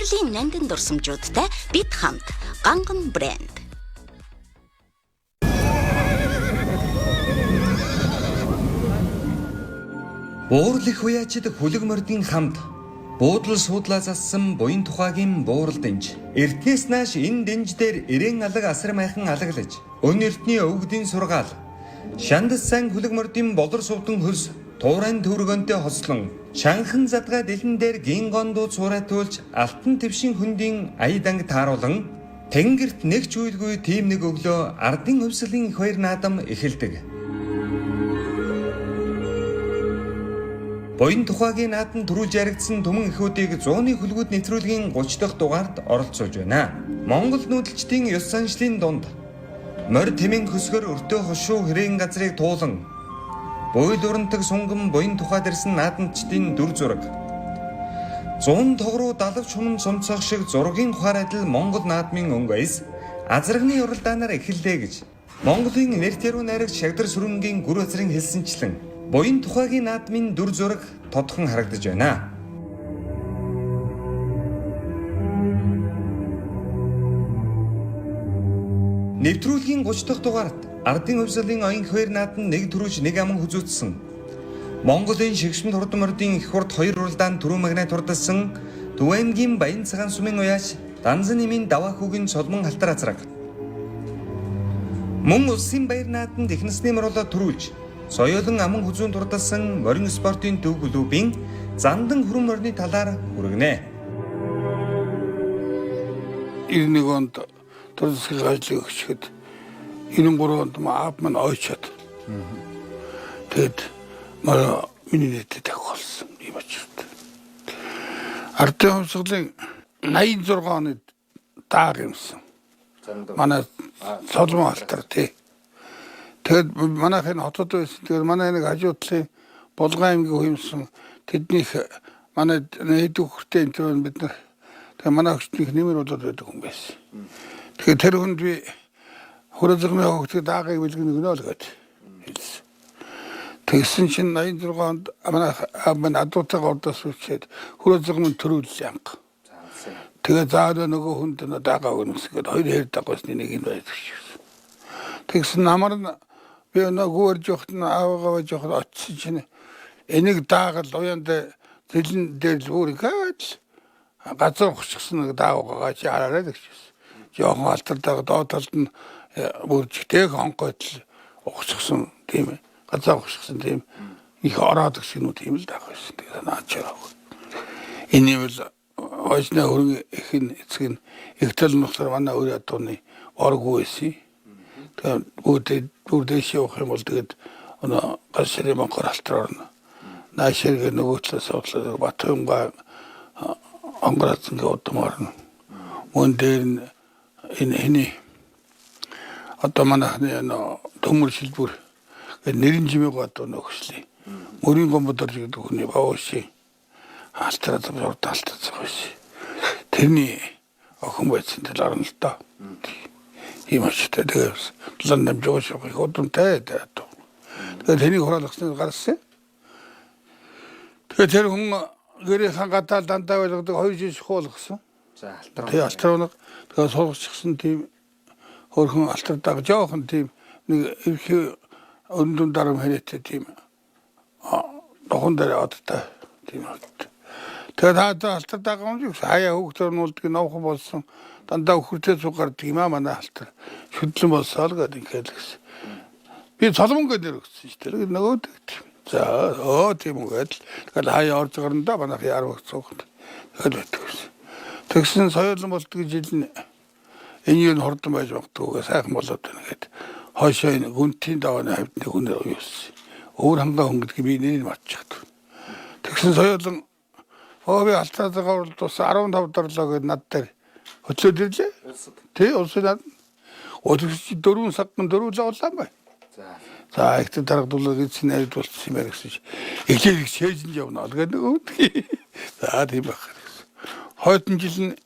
Амьдралын нандин дурсамжуудтай бид хамт Ганган брэнд. Буурал их хуяачид хүлэг мордын хамт буудал суудлаа зассан буян тухайгийн буурал дэнж. Эртнээс нааш энэ дэнж дээр эрээн алаг асар майхан алаглаж, өн эртний өвгдийн сургаал, шандас сайн хүлэг мордын болор сувдан хөлс туурайн төвргөнтэй хослон, шанхан задгай дэлэн дээр гин гондуу цуурайтуулж алтан твшин хөндийн ая данг тааруулан тэнгэрт нэг ч уйлгүй тийм нэг өглөө ардын хувьсгалын их баяр наадам эхэлдэг. Буян тухайгийн наадам төрүүлж яригдсан түмэн эхүүдийг зууны хүлгүүд нэвтрүүлгийн 30 дахь дугаард оролцуулж байна. Монгол нүүдэлчдийн ёс заншлын дунд морь тэмэн хөсгөр өртөө хошуу хэрээн газрыг туулан буйл урандаг сунган буян тухайд ирсэн наадамчдын дүр зураг. Зуун тогруу далавч хуман цомцоох шиг зургийн ухаар адил Монгол наадмын өнгө аяс азрагны уралдаанаар эхэллээ гэж Монголын нэрт яруу найрагч Шагдар Сүрэнгийн гүр газрын хэлсэнчлэн буян тухайгийн наадмын дүр зураг тодхон харагдаж байна. Нэвтрүүлгийн 30 дахь дугаарт ардын хувьсгалын оюун хоёр наадам нэг төрүүлж нэг аман хүзүүтсэн. Монголын шигшмэд хурдан мордын их хурд хоёр уралдаанд түрүү магнай турдалсан Төв аймгийн Баян цагаан сумын уяаш Данзан нэмийн даваа хүүгийн цолмон халтар азраг. Мөн улсын баяр наадамд их насны моролоо төрүүлж соёолон аман хүзүүн турдалсан морин спортын төв клубын зандан хүрэн морины талаар хүргэнэ. 91 онд төр засгийн ажлыг өгчөөд 93 онд аав маань ойчоод тэгэд морь миний нийтэд тавих болсон юм очирт. Ардын хувьсгалын 86 оны дааг юмсан. Манай Соломон алтар тий. Тэгэд манайх энэ хотод байсан. Тэгээд манай нэг хажуу талын Булган аймгийн хуймсан тэднийх манай хэд хөртэй энэ төр бид нар тэгээ манай өгчнийх нэмэр болоод байдаг хүн байсан. Тэгэхээр тэр хүнд би хүрээ зурмын хөгтөг даагийг бэлгэн өгнө л гэд хэлсэн. Тэгсэн чинь 86 онд манай маань адуутайгаа урдаас үчээд хүрээ зурмын төрүүлсэн анх. Тэгээ заавал нөгөө хүнд дагаа өгнө гэсэн гээд хоёр хээр дагуулсны нэг нь байдаг шигсэн. Тэгсэн намар нь би нөгөө гүүрж явахт нь аавыгаа байж явахад очисон чинь энийг даагаад уянд зэлэн дээр л бүр ингээд газар ухчихсан нэг даагаа чи хараарай гэж хэлсэн. Жохон алтар даага доод талд нь бүржигтэйг онкойтл ухчихсан тийм газар ухчихсан тийм их ороод гэх юм уу тийм л даах байсан. Тэгээд наач яваа. Энэ юм л Ойсны хөрөнгө их нь эцэг нь их тал нь болохоор манай үр ядууны оргүй байсан. Тэгээд бүгд бүр дээш явах юм бол тэгээд өнөө гал ширээ монхор алтар орно. Нааширгээ нөгөө талаас суудлаа Батуймгаа онгораацсан удам орно. Мөн дээр нь энэ хэний одоо манайхны нөө төмөр шилбүр гэдэг нэрэн жимээг одоо нөхөслөө. Мөрийн гомбодор гэдэг хүний баавши алтар урд алтар байсан. Тэрний охин байсан тал орно л доо. Ийм очтой тэгээд лан дамжуу шох их удамтай тэгээд. Тэгээд тэрийг хураалгасан гарсан. Тэгээд тэр хүн гэрийнхэн гадаал дандаа байлгадаг 2 жил шахуулгасан. За алтар. Тэгээ алтар унаг тэгээд суулгачихсан тийм хөрхөн алтар даг жоохон тийм нэг ерхий өндөр дарам хэрэгтэй тийм духан дээр одтой тийм од. Тэгээд хаа алтар дагаа юм хаяа хүүхдэр нуулдаг новхон болсон дандаа өхөртэй цуг гардаг юм аа манай алтар шүдлэн болсоо л гэдэг ингээд л гэсэн. Би Соломон гэдэг нэр өгсөн шүү дээ. Нөгөө тийм. За өө тийм үү гэдэл. Тэгэл хаяа орж гарна да манайх яар цугт. Тэгэл байдаг гэсэн. Тэгсэн соёолон болдог жил нь энэ юу хурдан байж магадгүй сайхан болоод байна гэд. Хойшоо энэ гүнтийн давааны хавьд нэг хүн уюусан. Өөр хангаа хүн гэдгийг би нэрийг мартчихад. Тэгсэн соёолон өө би алтаазгаа бол тус 15 дарлаа гэд над дээр хөтлөөд ирлээ. Тий улсын над. Өдөрч 4 саган 4 зовлоо бай. За. За ихтэй даргадуулаад эцсийн найд болчихсон юм байна гэсэн чи. Эхлээд их шээжин явна л гэдэг нөгөө. За тийм байх гэсэн. Хойтон жил нь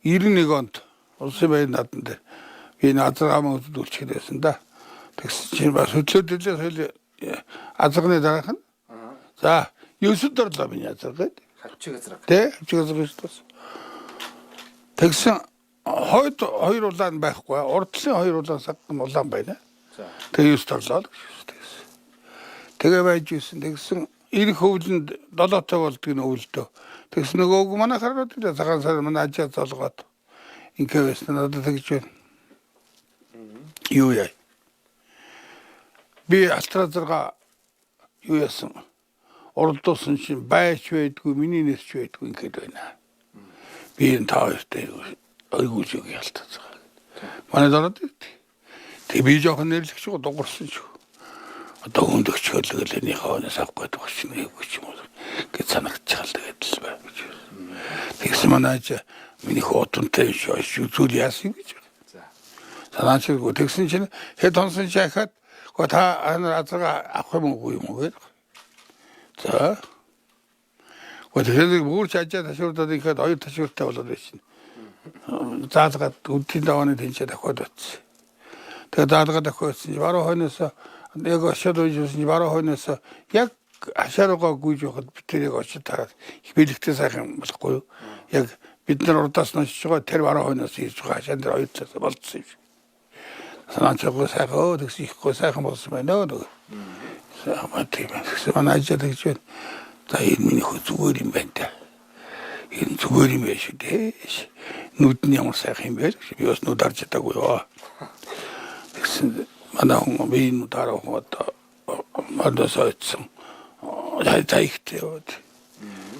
91 онд улсын баяр надан дээр би назар ам өдөд үлчихэд байсан да. Тэгсэн чинь бас хөдлөөд ирлээ соёл азарганы дараах нь. За 9 дарлаа миний азар гээд. Хавчиг газар. Тэ хавчиг газар гэж бас. Тэгсэн хойд хоёр улаан байхгүй. Урдлын хоёр улаан сагхан улаан байна. Тэгээ 9 торлоо гэж тэгсэн. Тэгээ байж гисэн. Тэгсэн ирэх өвлөнд долоотой болдгийг нь өвлдөө. Тэгсэн нөгөөг манай хараад ирлээ. Цагаан сар манай ажаа золгоод. Ингээ байсан надад тэгж байна. Юу яа. Би алтраа зэрэг юу яасан. Уралдуулсан чинь байч байдгүй, миний нэрч байдгүй ингээд байна. Би энэ та хоёртай ойгуулж өгье ялтаа зэрэг. Манай дороод ирд. Тэг би жоохон нэрлэгч гоо дугуурсан ч. Одоо хүндэгч хөлгөл энэ хавнаас авах гэдэг чинь нэг ч юм уу гэж санагдчихал тэгээд л бай гэж. Тэгсэн манай аж миний хотонтой шүү зүйл яасан гэж. Санаачилгүй тэгсэн чинь хэд хонсон чи ахаад гоо та азарга авах юм уу юм уу гэж. За. Гоо тэгэхээр бүр ч ажаа ташуурдаад ихэд хоёр ташууртай болоод байсан. Заалгаад үдийн давааны тэнцээ дахиад очив. Тэгээ заалгаад дахиад очсон чи баруун хойноос яг очиод үйжсэн чи баруун хойноос яг хашааргаа гүйж явахад бид тэр яг очиж тараад их бэлэгтэй сайхан болохгүй юу? Яг бид нар урдаас нь очиж байгаа тэр баруун хойноос ирж байгаа хашаан дээр хоёр талаас болцсон юм шиг. Санаачгүй сайхан өө тэгсэн ихгүй сайхан болсон байна өө нөгөө. Сайхан тийм байна. Тэгсэн манай ажил тэгж байна. За энэ миний хөө зүгээр юм байна та. Энэ зүгээр юм байна шүү дээ. Нүд нь ямар сайхан юм бэ гэж би бас нүд харж чадаагүй ёо. Тэгсэн манай хүн би энэ дараа хүн одоо модос ойцсон. За ихтэй яваад.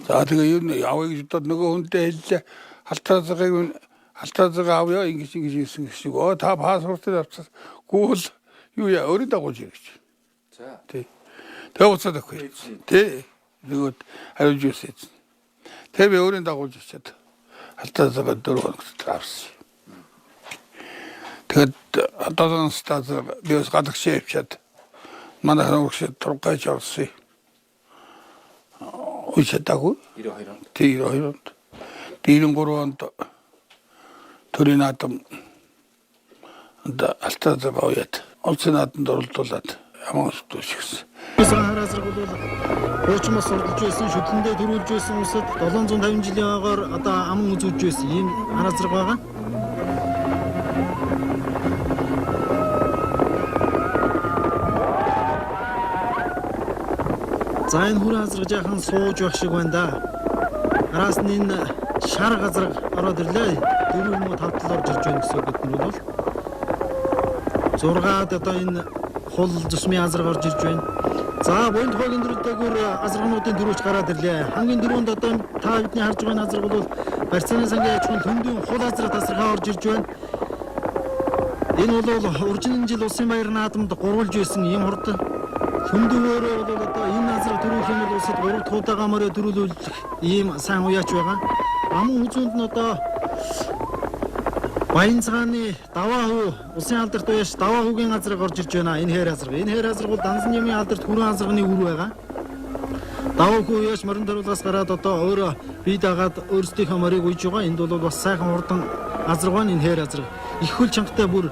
За тэгээ юу нэ явъя гэж бодоод нөгөө хүнтэй хэллээ. Халтаа цагийг халтаа цаг авъя ингэж ингэж хэлсэн гэсэн. Өө та паспортыг авчихсан. Гүүл юу яа өөрийн дагуулж ир гэж. За. Тий. Тэгээ буцаад өгөхгүй. Тий. Нөгөөд хариулж ирсэн. Тэгээ би өөрийн дагуулж очиад халтаа цагаа 4 хоног дотор авсан. Тэгээд одоо настай би бас гадагшаа явчаад манай хөрөгшөд тургайж орсон. Үе чадаагүй. 92 онд. Тий 92 онд. 93 онд төрийн наадам алтаа зэрэг уяад улсын наадамд оролдуулаад аман өсөлт гисэн. Сахар азраг бол хуучин бас сурдалж байсан, шүтлэндээ төрүүлж байсан улсад 750 жилийн ойгоор одоо аман үзүүлж байсан ийм хар азраг байгаа. За энэ хүрэн азраг жаахан сууж байх шиг байна да. Араас нь энэ шар газраг ороод ирлээ. Дөрөв юм уу тав тал орж ирж байна гэсэн үг бид нар бол. 6-ад одоо энэ хул зүсмийн азраг орж ирж байна. За буян тухайгийн дөрөвдөөр азаргануудын дөрөвч гараад ирлээ. Хамгийн дөрөнд одоо та бидний харж байгаа азарга бол Барьцааны сангийн аж ахуйн хөндийн хул азраг тасархаа орж ирж байна. Энэ бол уржин жил улсын баяр наадамд гурвалж байсан ийм хурд. Хөндөн өөрөө бол одоо энэ азраг төрүүлэх юм бол улсад 3 дахь удаага морио төрүүлүүлэх ийм сайн уяач байгаа. Аман хүзүүнд нь одоо Баян цагааны даваа хүү улсын алдарт уяаш даваа хүүгийн газрыг орж ирж байна. Энэ хээр азраг. Энэ хээр азраг бол дансан нэмийн алдарт хүрэн азрагны үр байгаа. Даваа хүү уяаш морин даруулгаас гараад одоо өөрөө бие дагаад өөрсдийнхөө морийг уйж байгаа. Энд бол бас сайхан хурдан азраг байна. Энэ хээр азраг. Их хөл чангатай бүр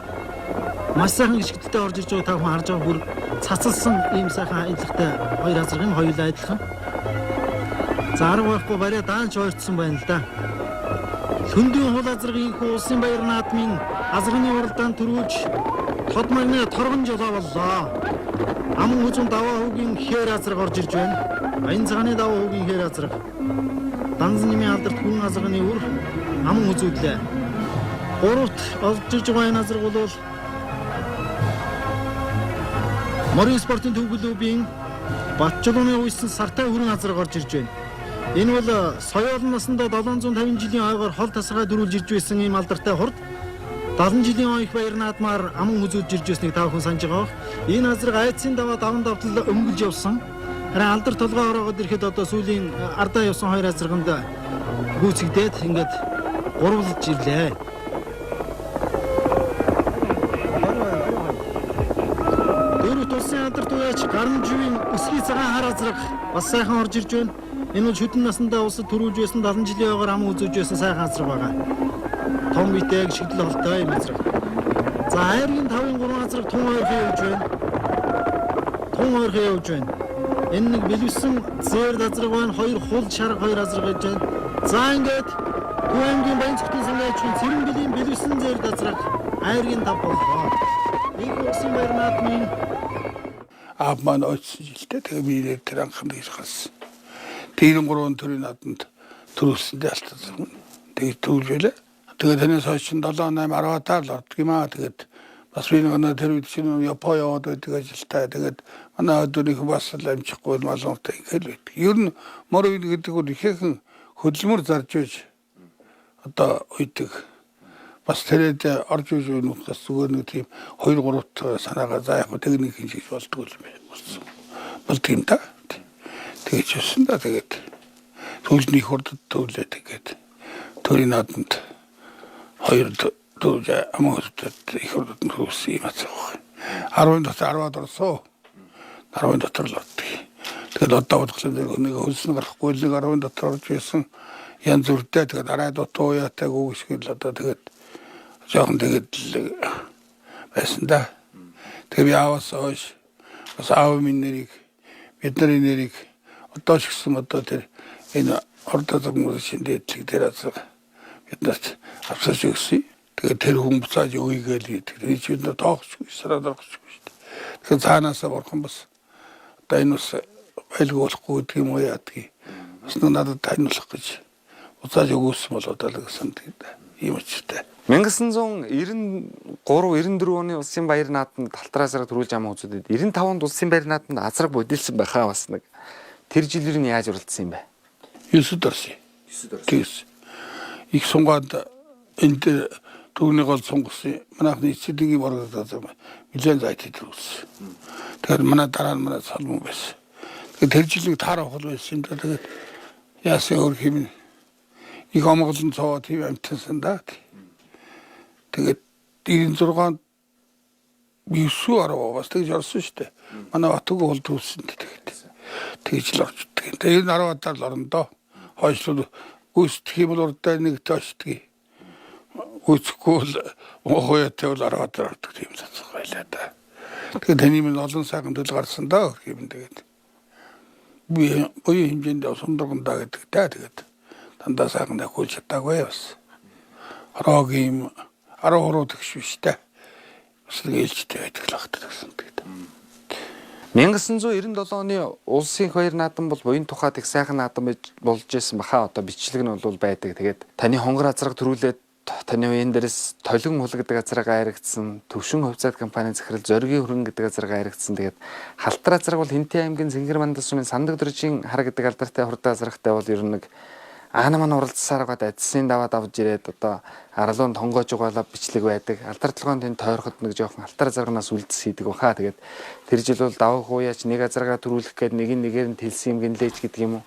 маш сайхан гიშгэлтэй орж ирж байгаа та хүн харж байгаа бүр цацалсан ийм сайхан аялалтай хоёр азраг юм хоёулаа адилхан. За арга байхгүй бариа даанч ойртсон байна л да. Хөндийн хул азаргын хүү улсын баяр наадмын азарганы уралдаанд төрүүлж тод магны торгон жолоо боллоо. Аман хүзүүн даваа хүүгийн хээр азарга орж ирж байна. Баян цагааны даваа хүүгийн хээр азарга. Данзан нэмийн алдарт хүн азарганы үр аман хүзүүдлээ. Гуравт олж ирж байгаа энэ азарга бол Морин спортын төв клубын Батчулууны уйсан сартай хүрэн азарга орж ирж байна. Энэ бол соёол насандаа 750 жилийн ойгоор хол тасархай дөрүүлж ирж байсан ийм алдартай хурд 70 жилийн ой их баяр наадмаар аман үзүүлж ирж байсныг та бүхэн санаж байгаа бох. Энэ азраг айдсын даваа даван давтал өнгөлж явсан. Харин алдар толгой ороогод ирэхэд одоо сүүлийн ардаа явсан хоёр азраганд гүйцэгдээд ингээд гурвалж ирлээ. Дөрөвт улсын алдарт уяач Гарамживын өсгий цагаан хар азраг бас сайхан орж ирж байна. Энэ бол шүдэн насандаа улсад төрүүлж байсан 70 жилийн ойгоор аман үзүүлж байсан сайхан азраг байгаа. Том биетэй гიშгдэл холтой юм азраг. За айргийн 5-ын 3 азраг тун ойрхон явж байна. Тун ойрхон явж байна. Энэ нэг бэлэвсэн зээр азраг байна. Хоёр хул шарга хоёр азраг гэж байна. За ингээд Төв аймгийн Баян-Цогтын сангийн аж ахуйн Цэрэнбэлийн бэлэвсэн зээр газрах айргийн тав боллоо. Ийхүү улсын баяр наадмын Аав маань ойцсон жилдээ тэгээ би ирээд тэр анхан тэгж гарсан. 93 он төрийн наадамд төрүүлсэндээ алтан. Тэгээд төрүүлжээ. Тэгээд танаас хойш чинь 7 8 10 таар л ордог юм аа. Тэгээд бас би нэг тэр үед чинь Япон яваад байдаг ажилтаа. Тэгээд манай өдөрийнх бас л амжихгүй малуунтай ингээл байдаг. Ер нь мор үе гэдэг нь ихээхэн хөдөлмөр зарж байж одоо үйдэг. Бас тэрээд орж иж үүнээс бас зүгээр нэг тийм 2 3 дахь санаагаа за яг тэг нэг хин шиг болдгоо юм болсон. Болдго юм да. Тэгэж болсон да тэгээд сүүлд нь их хурдад төвлээд тэгээд төрийн наадамд хоёр дөрөв аман хөтөд их хурдад нь хөрвсөн юм ацах. 10 дотор 10-аад орсон. 10 дотор л ордог. Тэгээд одоо бодглоо нэг хөлсөн гарахгүй л нэг 10 дотор орж исэн янз бүртэй тэгээд арай дутуу яатай гүгшгэл одоо тэгээд жоохон тэгээд л байсан да. Тэгээд би ааваас хойш бас аав минь нэрийг бидний нэрийг одоо ч гэсэн одоо тэр энэ ордоо зогмөр шин дээдлэг тэр азар биднэрт авсарч өгсөн. Тэгээд тэр хүн буцааж өгье гээл гэдэг. Тэр чи бид нар тоохчгүй, сараад орохчгүй шүү дээ. Тэгэхээр цаанаасаа бурхан бас одоо энэ бас байлгүй болохгүй гэдэг юм уу яадгийг бас нэг надад таниулах гэж буцааж өгөөсөн бол одоо л гэсэн тэгээд ийм учиртай. 1993 94 оны улсын баяр наадамд Алтар азраг төрүүлж аман үзүүдэд 95 онд улсын баяр наадамд азраг бодилсан байхаа бас нэг тэр жилээр нь яаж оролцсон юм бэ? 9-д орсон. 9-д орсон. Тэгс. Их сунгаад энэ дээр түүний гол сунгасан. Манайхны эцэдгийн боргод газар нэлээд зайтай төрүүлсэн. Тэгэхээр манай дараа нь манай салмун байсан. Тэгэхээр тэр жил нэг таар авах байсан юм да. Тэгээд яасан өөр хэм их омголон цоо тийм амтсан да. Тэгээд 96 9 10 бас тэгж орсон шүү дээ. Манай Батүг бол төрүүлсэн тэгээд тэгж л орчдөг. Тэгээд энэ 10 удаа л орно доо. Хойшлол гүйцэтгэх юм бол урдаа нэг тоочдөг. Гүйцэхгүй бол хуяатай бол 10 удаа ордог тийм цацах байлаа да. Тэгээд таны минь олон сайхан төл гарсан даа гэх юм тэгээд би буян хэмжээнд сундаргандаа гэдэг та тэгээд дандаа сайхан давхуулж чадаагүй бас. Рогийн 10 хуруу тэгш биш та. Бас нэг ээлжтэй байдаг л багтдаг гэсэн тэгээд. 1997 оны улсын их баяр наадам бол буян тухайд их сайхан наадам болж исэн баха. Одоо бичлэг нь бол байдаг. Тэгээд таны хонгор азраг төрүүлээд таны уян дээрээс толгон хул гэдэг азраг айрагдсан, Төвшин хувьцаат компанийн захирал Зоригийн хөрөн гэдэг азраг айрагдсан. Тэгээд Халтар азраг бол Хинтээ аймгийн Цэнгэр мандас сумын Сандаг дөржийн хар гэдэг алдартай хурдан азрагтай бол ер нь нэг аана маань уралдсаар гад адсын даваад авч ирээд одоо арлуун тонгоож угаалаа бичлэг байдаг. Алдар толгойн тэнд тойроход нэг жоохон алтар азарганаас үлдс хийдэг баха. Тэгээд тэр жил бол даваа хууяач нэг азаргаа төрүүлэх гээд нэг нь нэгээр нь тэлсэн юм гинлээч гэдэг юм уу.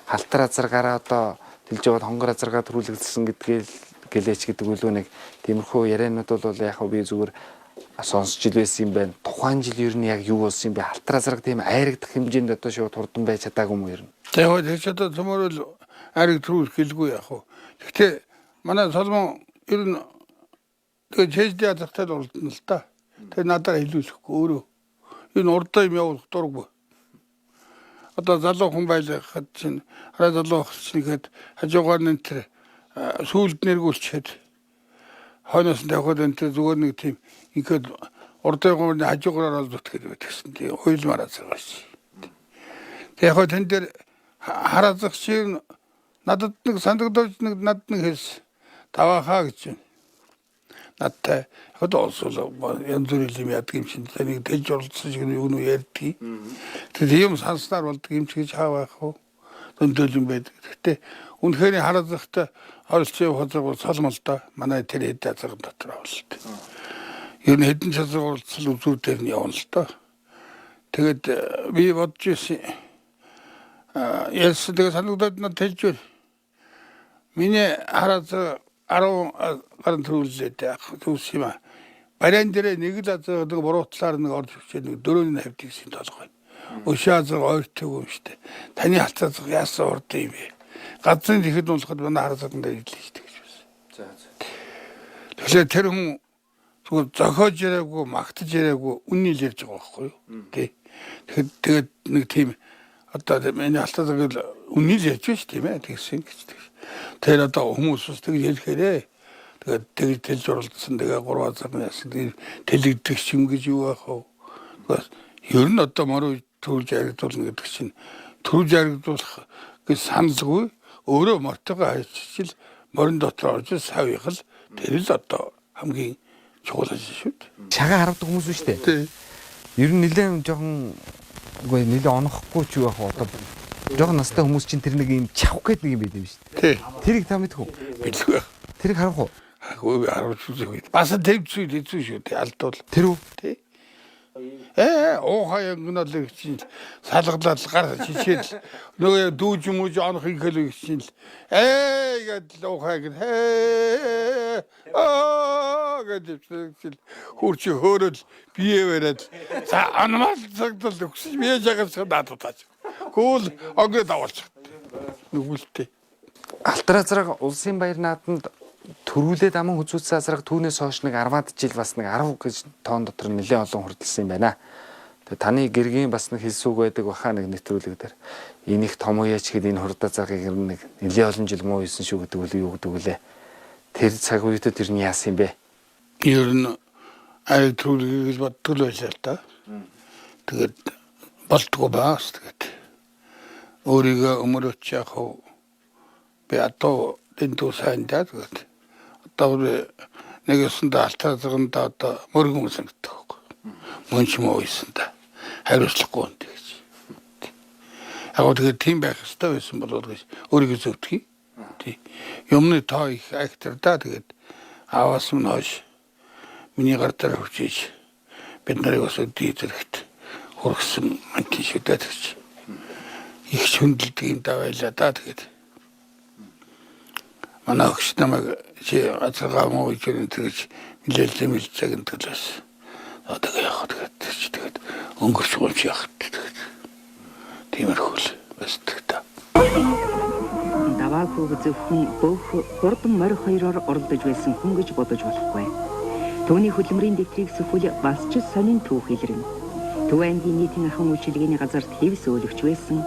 Халтар азаргаараа одоо тэлж яваад хонгор азаргаа төрүүлэгдсэн гэдгээл гэлээч гэдэг үлүү нэг тиймэрхүү яриануд бол яг би зүгээр сонсч ил байсан юм байна. Тухайн жил ер нь яг юу болсон юм бэ? Алтар азарга тийм айрагдах хэмжээнд одоо шууд хурдан байж чадаагүй юм уу ер нь? За яг тэр ч одоо цөмөрөл айраг төрүүлэх гэлгүй яг уу. Гэхдээ манай Соломон ер нь тэгээ чэйждээ азартай л уралдана л та. Тэгээ надаар хэлүүлэхгүй өөрөө. Энэ урдаа юм явуулах дурггүй. Одоо залуу хүн байлгахад чинь арай залуу байх чинь ихэд хажуугаар нь тэр сүүлд нэргүүлчихэд хойноос нь тавихад энэ тэр зүгээр нэг тийм ингээд урдын гомны хажуугаар орол зүтгэд байдаг гэсэн тийм уйлмаар азар байсан. Тэг яг тэн дээр хараазах шиг надад нэг сандагдаж нэг надад нэг хэлсэн. Даваахаа гэж байна. Надтай яг олсол янз бүрийн юм яадаг юм чинь таныг тэлж оролцсон шиг юу нү ярьдгийг. Тэр юм санснаар болдог юм чи гэж хаа байх вэ? Зөндөл юм байдаг. Гэхдээ үнэхээр хараазахтай оролцсон явах газар бол соломол доо. Манай тэр хэд азар дотор авалт. Ер нь хэдэн чазар оролцол үзүүр дээр нь явна л доо. Тэгээд би бодож ирсэн. Ярьсан тэгээ санагдаад надад хэлж байна. Миний хараазах 10 гарan төрүүллээ дээ. Төвс юм аа. Бариан дээрээ нэг л азар нэг буруу талаар нэг орж ирчээ нэг дөрөвний хавьд гэсэн толгой. Өшөө азар ойртойг юм штэ. Таны халт азар яасан урд юм бэ? Газрын тэгэхэд унахад манай хараазар дээр ирлээ штэ гэж байсан. За за. Тэгэхээр тэр хүн зүгээр зохиож яриаггүй, магтаж яриаггүй үнний л ярьж байгаа байхгүй юу? Тэ. Тэгэхээр тэгээд нэг тийм Одоо миний алтаа зэрэг үннийг ярьж байна шүү тийм ээ тэгсэн гэж тэг. Тэр одоо хүмүүс бас тэгж хэлэхээрээ тэгээд тэгж тэлж уралдсан тэгээ гурван цаг яасан тэгээд тэлэгдэх юм гэж юу байх вэ? Ер нь одоо морь төрж яригдуулна гэдэг чинь төрж яригдуулах гэж саналгүй өөрөө мортойгоо хайчил морин дотор орж савих л тэр л одоо хамгийн чухал ажил шүү дээ. Шагаа харавдаг хүмүүс шүү дээ. Тий. Ер нь нэлээд жоохон үгүй нэлээд онохгүй ч юу яах вэ одоо жоохон настай хүмүүс чинь тэр нэг юм чавх гэдэг нэг юм байд юм шүү дээ. Тий. Тэрийг та мэдэх үү? Билгүй. Тэрийг харах уу? Үгүй харуулж үзээгүй. Бас тэмцүү хэцүү шүү дээ. Алдвал. Тэр үү? Тий. Уухай өнгөнөл чинь салгалал гар чичээл нөгөө дүүж мүж онох инхэл чинь гэдэл уухай гэд аа гэд чинь хурч хөөрөл бие бариад за анмал цагтал өгсөж бие жагас надад тааж. Гүйл өнгө давуулчих. Нүгэлтэй. Алтар азраг улсын баяр нааданд төрүүлээд аман хүзүүцсэн азраг түүнээс хойш нэг 10-аад жил бас нэг 10 гэж тоон дотор нэлээд олон хурдалсан юм байна. Тэгээ таны гэргийн бас нэг хэлсүүг байдаг баха нэг нэвтрүүлэг дээр. Энэ их том үеч гээд энэ хурд азрагийг ер нь нэг нэлээд олон жил муу юусэн шүү гэдэг үл юу гэдэг үлээ. Тэр цаг үедээ тэр нь яасан юм бэ? Ер нь ай төрүүлгийг гэж боддог л байлаа л та. Тэгээд болтгоо баас тэгээд өөрийгөө өмөрөч яах вэ? Би одоо дэндүү сайн даа тэгээд одоо нэг ёсондоо алтаа згандаа одоо мөргөн санагддаг байхгүй. Мөн ч юм уу ёсондоо хариуцлахгүй юм тэгэж. Яг тэгээд тийм байх ёстой байсан болов гэж өөрийгөө зөвтгөе. Тий. Юмны тоо их актер да тэгээд ааваас минь хойш миний гар дээр хөвчиж бид нарыг бас өдий зэрэгт хүргэсэн антин шүү дээ тэгж. Их шүндлдэг юм даа байлаа да тэгээд. Манай өгч намайг чи газаргаа муу гэж юм тэгж нилээл мэлцэг гэдэг л байсан. Одоо яг тэгээд тэгж тэгээд өнгөрч гомч яах тэгээд. Тиймэрхүү л байсан та. Даваа хүүг зөвхөн бөөх хурдан морь хоёроор оролдож байсан хүн гэж бодож болохгүй. Түүний хөдөлмөрийн дэвтрийг сөхвөл бас ч сонин түүх илэрнэ. Төв аймгийн нийтийн ахуйн үйлчилгээний газарт хэвс өөлөгч байсан.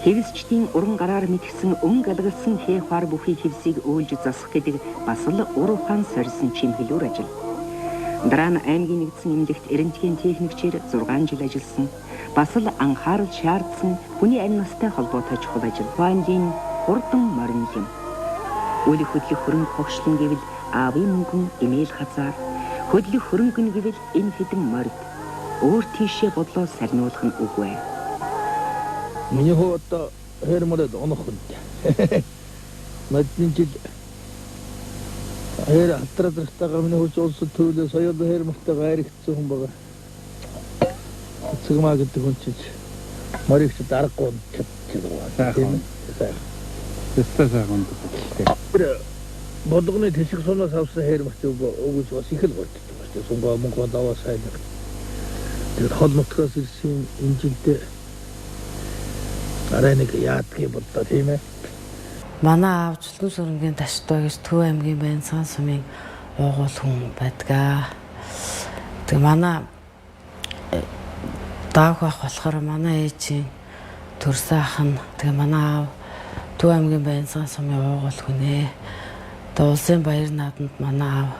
Хэвсчдийн уран гараар мэтгсэн өнгө алгалсан хээ хуар бүхий хэвсийг өөлж засах гэдэг бас л ур ухаан сорьсон чимхлүүр ажил. Дараа нь аймгийн нэгдсэн эмнэлэгт эрентгийн техникчээр 6 жил ажилласан. Бас л анхаарал шаардсан хүний амь настай холбоотой чухал ажил. Тухайн хурдан морин юм. Үл хөдлөх хөрөнгө хогшлон гэвэл аавын мөнгөн эмээл хазаар, хөдлөх хөрөнгө нь гэвэл энэ хэдэн морд. Өөр тийшээ бодлоо сарниулах нь үгүй. Миний хуу одоо хэр мород онох хүнтэй. Модны жил хэр алтар зэрэгтэйгээ миний хурц улсад төлөө соёл хэр мөртөйгээ хайрагдсан хүн байгаа. Цэгмаа гэдэг хүн чинь морийг чи даргагүй чадчихдаг байна. Тийм ээ. Сайхан. Тэстэ сайхан гэдэг. Тэр бодлогоны тэшиг сунаас авсан хэр мөрт өгөөж бас их л голддог байна. Сунгаа мөнгө даваа сайн. Тэр хол нутгаас ирсэн энэ жилдээ арай нэг яадгийн болдоо тийм ээ. Манай аав Чулган сүрэнгийн Таштай гэж Төв аймгийн Баянцгаан сумын уугуул хүн байдгаа. Тэгээ манай даах байх болохоор манай ээжийн төрсөн ах нь тэгээ манай аав Төв аймгийн Баянцгаан сумын уугуул хүн ээ. Тэгээ улсын баяр наадамд манай аав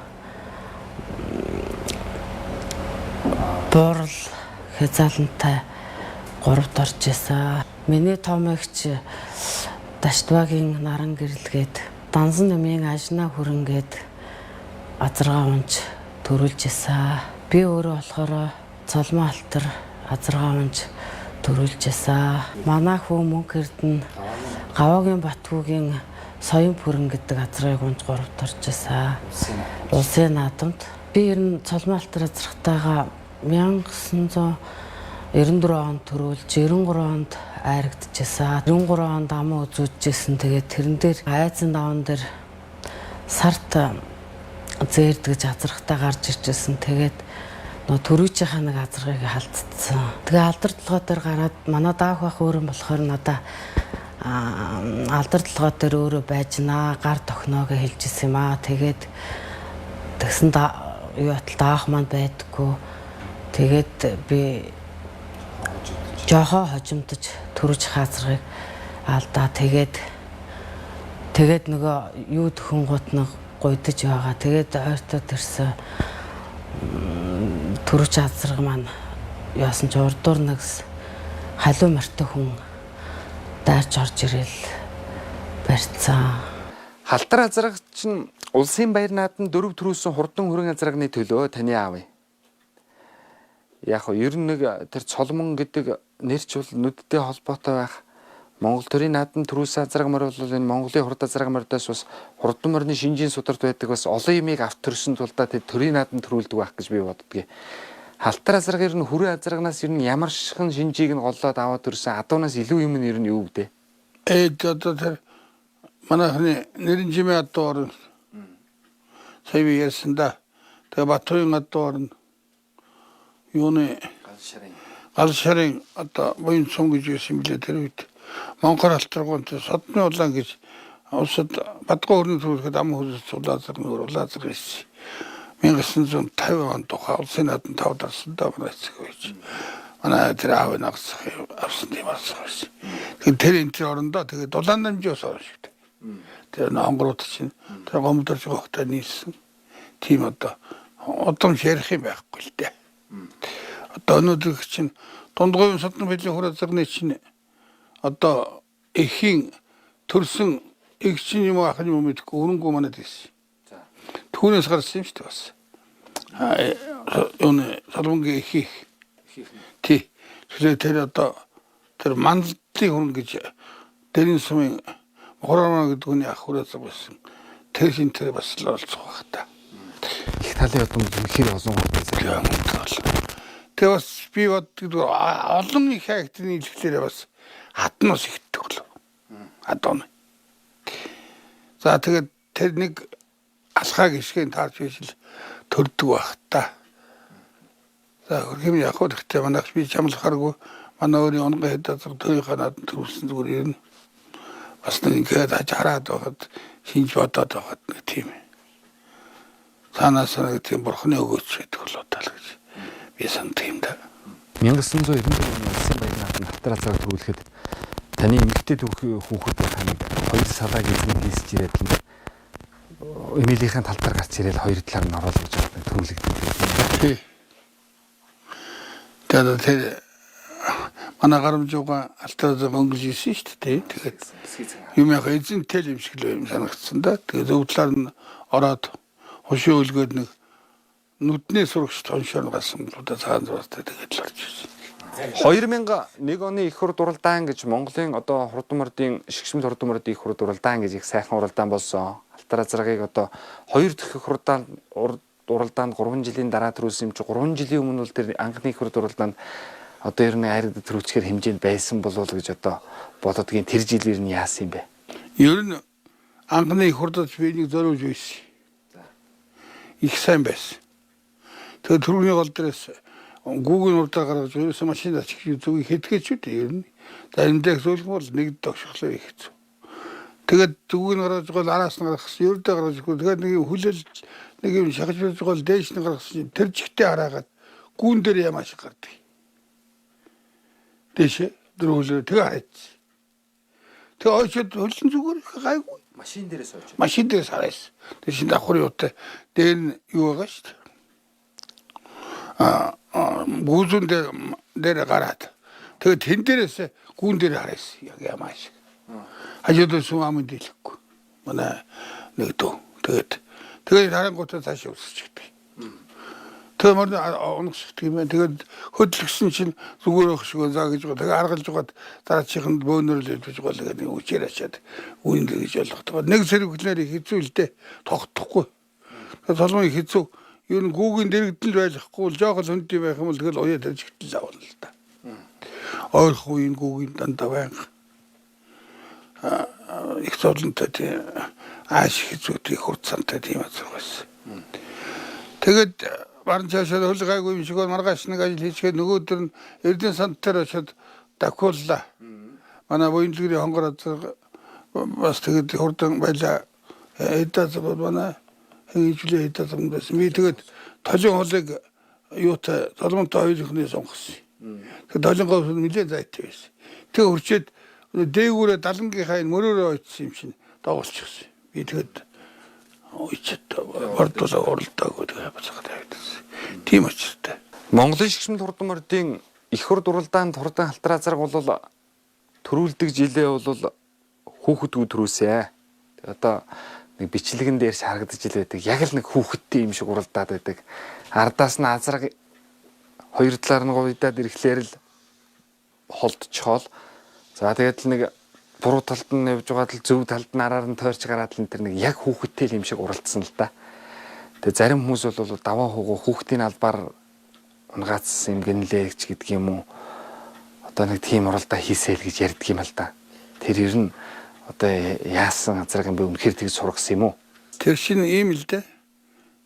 буурал хязаалантай гуравт орж исэн. Миний том эгч Даштвагийн наран гэрэлгээд дансан нэмийн ажнаа хүрэнгээд азаргаа унж төрүүлж исэн. Би өөрөө болохоор цолмон алтар азаргаа унж төрүүлж исэн. Манай хүү мөнх эрдэнэ Гаваагийн Батгүйгийн соён бүрэн гэдэг азаргааг унж гуравт орж исэн. Улсын наадамд би ер нь цолмон алтар азаргатайгаа 1994 онд төрүүлж 93 онд айрагдчихсан. 93 онд аман үзүүлжсэн. Тэгээд тэрэн дээр айцан даван дээр сарт зээрдгэж азаргатай гарч иржсэн. Тэгээд нөө төрүүчийнхаа нэг азаргыг халдцсан. Тэгээ алдар толгой дээр гараад манай даах байх өөр юм болохоор надаа алдар толгой дээр өөрөө байжнаа, гар тохино гэж хэлжсэн юм аа. Тэгээд тэгсэн юу атал даах маань байдаггүй. Тэгээд би Жохоо хожимдож төрөж хаазрыг алдаа тэгээд нөгөө юу төхөн гут нэг гуйдаж байгаа. Тэгээд ойртоод ирсэн төрөж азраг маань яасан ч урдуур нэгс халуун морьтой хүн даарч орж ирэл барьцсан. Халтар азраг чинь улсын баяр наадам дөрөв төрүүлсэн хурдан хүрэн азрагны төлөө таны аав юм. Яг нь ер нь нэг тэр цолмон гэдэг нэр ч бол нүдтэй холбоотой байх. Монгол төрийн наадам төрүүлсэн азраг морь бол энэ Монголын хурд азраг морьдоос бас хурдан морины шинжийн сударт байдаг бас олон юмыг авт төрсөн тулдаа тэр төрийн наадам төрүүлдэг байх гэж би боддгийг. Халтар азраг ер нь хүрээ азрагнаас ер нь ямар шихэн шинжийг нь голлоод аваад төрсөн адуунаас илүү юм нь ер нь юу гэдэг? Эд одоо тэр манайхны нэрэн жимээ адуу орно. Сая би ярьсан да. Тэгээ Батуян адуу орно. Юуны гал шарын одоо буян цум гэж байсан юм билээ тэр үед. Монхор алтаргуун тэр содны улаан гэж улсад бадгай өрнө төрөхэд ам хөлс улаазар нөр улаазар байсан. 1950 он тухай улсын наадам тав дарсан да манай эцэг байж. Манай тэр аав нагсах авсан тийм асах байсан. Тэгэхээр тэр энэ тэр орондоо тэгээд дулаан дамжиус орно шүү дээ. Тэр онгорууд чинь тэр гомдорч гоохтой нийлсэн. Тийм одоо удамш ярих юм байхгүй л дээ. Одоо өнөөдөр чинь дундгуйн содон бэлэн хура зарны чинь одоо эхийн төрсөн эх чинь юм ах юм мэдэхгүй өрөнгөө манад ирсэн. Түүнээс гарсан юм шүү дээ бас. Юуны Соломонгийн их их. Тий. Тэгэхээр тэр одоо тэр мандлын хүрэн гэж дэрийн сумын Мохормоо гэдэг хүний ах хүрээцэг байсан. Тэр шин тэр бас л оролцох байх та. Их талын удам үнэхээр олон хурдан зэрэг. Тэгээ бас би боддог олон их хайгтны илэхлээрээ бас хатнаас ихдэг болов. Адон. За тэгээд тэр нэг алхааг ишгэн таарч биш л төрдөг байх та. За хөрхим яг хөө гэхдээ манайх би чамлахааргүй манай өөрийн онгон хэд азар төрийнхөө наадам төрүүлсэн зүгээр ер нь бас нэг ингээд хаж хараад байхад шинж бодоод байхад нэг тийм цаанаас нэг тийм бурхны өгөөч байдаг болоо тал гэж би сандаг юм да. 1994 оны улсын баяр наадам халтар азраг төрүүлэхэд таны эмэгтэй хүүхэд таныг хоёр салааг эзэн хийсч ирээд л Эмилийнхэн тал дээр гарч ирээд хоёр талаар нь оруулж байгаа төрүүлэгддэг. Тий. Тэгээд тэр манай гарамжууга алтар азраг өнгөж ирсэн шүү дээ. Тэгээд юм яг эзэнтэй л юм шиг л юм санагдсан да. Тэгээд зөв талаар нь ороод хошуу өлгөөд нэг нүдний сурагч тоншоор гарсан л да цагаан зураатай тэгээд л орж ирсэн. 2001 оны их хурд уралдаан гэж Монголын одоо хурдан мордын шигшмэл хурдан мордын их хурд уралдаан гэж их сайхан уралдаан болсон. Алтар азрагийг одоо хоёр дахь их уралдаан уралдаанд 3 жилийн дараа төрүүлсэн юм чи 3 жилийн өмнө бол тэр анхны их хурд уралдаанд одоо ер нь айрагд төрүүлчихээр хэмжээнд байсан болов уу гэж одоо бододгийн тэр жил ер нь яасан юм бэ? Ер нь анхны их хурдад би нэг зориулж байсан. Их сайн байсан. Тэгээд түрүүний гол дээрээс гүүгийн урдаар гаргаж ерөөсөө машин ачих зүг хэдгээч үү ер нь. За энэ дээр зөвлөх бол нэг догшглоо их хэцүү. Тэгээд зүгийг нь гаргаж гол араас нь гаргасан, ердөө гаргаж ирэхгүй. Тэгээд нэг юм хүлээл нэг юм шахаж байж гол дээш нь гаргасан чинь тэр чигтээ хараагаад гүүн дээр ямааш гардаг. Дээшээ дөрөв хүлээ тэгээ хараач. Тэгээ ойшод хөлн зүгээр их гайгүй. Машин дээрээс ойж. Машин дээрээс хараасан. Тэр шин давхар юутай дээр нь юу байгаа шүү дээ. Аа гүүзүүн дээр дээр гараад тэгээ тэн дээрээс гүүн дээр хараасан яг ямаа шиг. Хажууд сум амын дийлэхгүй. Манай нэг дүү. Тэгээд тэгээд харангуйтаа цаашаа өсчихдэг. Тэгээ морь унагшдаг юм байна. Тэгээд хөдлөгсөн чинь зүгээр байх шиг за гэж байгаа. Тэгээ аргалж байгаад дараачихынд бөөнөр л илбэж байгаа л гэдэг нэг үчээр ачаад үүн л гэж ойлгодог. Нэг зэрэг хүлнээр их хэцүү л дээ. Тогтохгүй. Тэгээ толгойн их хэцүү. Ер нь гүүгийн дэрэгдэл байхгүй л жоохон хүнтэй байх юм бол тэгэл уяа тэр чигтэл авна л да. Ойрох үеийн гүүгийн дандаа байнга их зовлонтой тийм ааш хэцүүтэй хурцантай тийм азар байсан. Тэгээд баран цаашаа хөл гайгүй юм шиг бол маргааш нэг ажил хийчгээд нөгөө өдөр нь Эрдэнэ санд дээр очиод дахиуллаа. Манай буян дэлгэрийн хонгор азар бас тэгээд хурдан байлаа. Эд азар бол манай хийжлээ эд азар байсан. Би тэгээд толин холыг юутай толгонтой хоёрынхны сонгосон. Тэгээд долонгоо ус нэлээд зайтай байсан. Тэг хөрчээд дээгүүрээ далангийнхаа энэ мөрөөрөө очсон юм чинь дагуулчихсан. Би тэгэд уйчат ордуулаа уралдаагүй тэгээ бацгаа тавьдсан. Тийм учиртай. Монголын шгшмэл хурдан мордын их хурд уралдаанд хурдан халтар азарга бол төрүүлдэг жилээ бол хүүхэдгүй төрүүлсэ. Тэгээ одоо нэг бичлэгэн дээр шаргадж ил байдаг. Яг л нэг хүүхэдтэй юм шиг уралдаад байдаг. Ардаас нь азарга хоёр талаар нь говьдаад ирэхлээр л холдчихоол. За тэгээд л нэг буруу талд нь явж байгаад л зөв талд нь араар нь тойрч гараад л тэр нэг яг хүүхэдтэй юм шиг уралдсан л да. Тэгээ зарим хүмүүс бол даваа хугуу хүүхдийн албаар унгаацсан юм гинлээ ч гэдэг юм уу. Одоо нэг тийм уралдаа хийсээл гэж ярьдаг юм л да. Тэр ер нь одоо яасан азраг юм бэ, үнэхээр тэгж сургасан юм уу? Тэр шинэ ийм л дээ.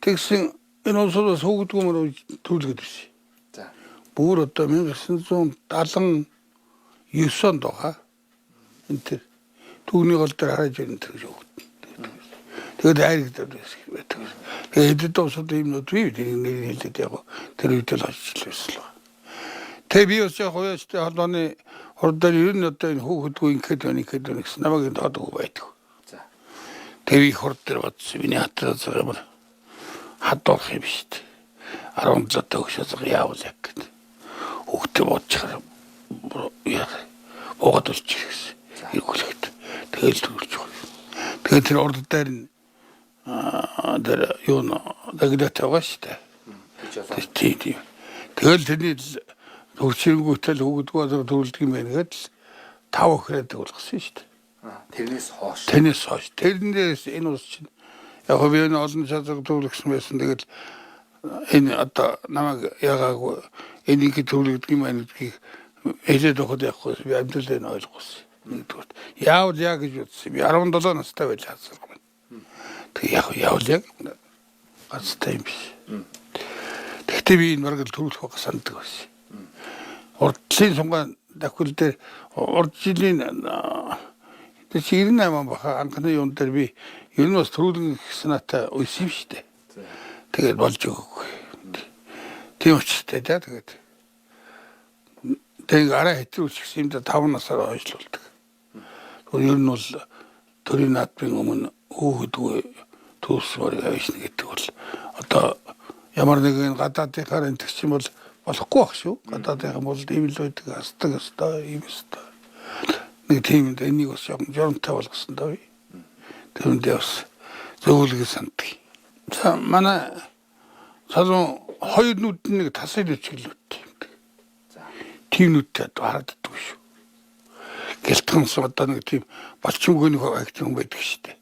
Тэгсэн энэ улсуудаас хөөгдгөө мөр төрүүлгээд байсан. За. Бүр одоо 1979 онд байгаа. Энэ тэр түүний гол дээр хараж ирэн тэр гэж өгдөн. Тэгээд хайрагдаад байсан байдаг. Тэгээд хэдэд улсууд ийм нүүд бий нэг нэг хэлээд яг тэр үед л очиж байсан л байна. Тэгээ би бас яг хувьяастай холбооны хурдаар ер нь одоо энэ хүүхэдгүй ингээд байна ингээд байна гэсэн намайг энэ тоодгүй байдаг. За. Тэгээ би хурд дээр бодсон. Миний хатраа зэрэг хадуулах юм шүү дээ. 17 төгш азга яавал яг гэд. Хүүхдээ бодчихоор яа буугаад болчих гэсэн. Эргүүлэхэд тэгэл төрүүлж байгаа. Тэгээд тэр урд дээр нь тэр юу н дагдатай байгаа шүү дээ. Тийм тийм. Тэгэл тэрний хөрчингүүтэл хүүхдгүү азга төрүүлдэг юм байна гэдэл тав охироо төгөлгсөн шүү дээ. Тэрнээс хойш. Тэрнээс хойш. Тэрнээс энэ улс чинь яг хөө би энэ олон шазаг төвлөгсөн байсан. Тэгэл энэ одоо намайг ягаагүй энэ ингэ төвлөгдөг юм байна гэдгийг хэлээд өгөхөд явахгүй би амьдралаа нь ойлгосон. Нэгдүгээр яавал яа гэж бодсон. Би 17 настай байлаа хазарг байна. Тэг яг яавал яг гацтай юм биш. Тэгтээ би энэ бараг л төрүүлэх байх сандаг байсан. Урдлын сунгаа давхил дээр урд жилийн тэр чи 98 он баха анхны юун дээр би ер нь бас төрүүлэн гэх санаатай уйсан юм шүү дээ. Тэгээд болж өгөөгүй. Тийм учиртай да тэгээд. Тэгээд арай хэтрүүлчихсэн юм да 5 насаар хойшлуулдаг. Тэгвэл ер нь бол төрийн наадмын өмнө хүүхэдгүй төрс морийг авчна гэдэг бол одоо ямар нэгэн гадаадынхаар энэ чинь бол болохгүй байх шүү. Гадаадынхан бол ийм л байдаг, асдаг өстой, ийм өстой. Нэг тийм энийг бас жоохон журамтай болгосон даа би. Тэрүндээ бас зөвлөгөө санддаг. За манай салон хоёр нүд нэг тасыг нүчгэлүүд юм. Тийм нүдтэй харагддаг шүү. Гэлтганс одоо нэг тийм болчмгүй нэг агт юм байдаг шүү дээ.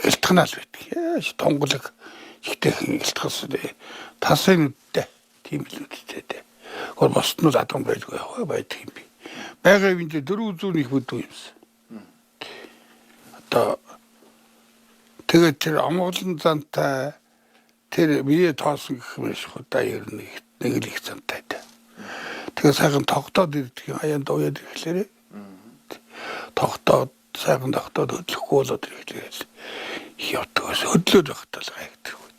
Гэлтганаал байдаг. Яаж тонголог ихтэйхэн гэлтганс тасыг нүдтэй тийм л нүдтэй дээ. Гол босд нь л адган байлгүй яваа байдаг юм би. Байгаа юм дээр дөрөв зүүн их бүдүү юмсан. Одоо тэгээд тэр амгалан зантай тэр бие тоосон гэх юм шиг удаа ер нь нэг л их зантай дээ. Тэгээ сайхан тогтоод ирдэг юм хаяанд уяад ирэхлээрээ тогтоод сайхан тогтоод хөдлөхгүй болоод ирэхлээр л их явдаг бас хөдлөөд байхдаа л гайхдаг үү.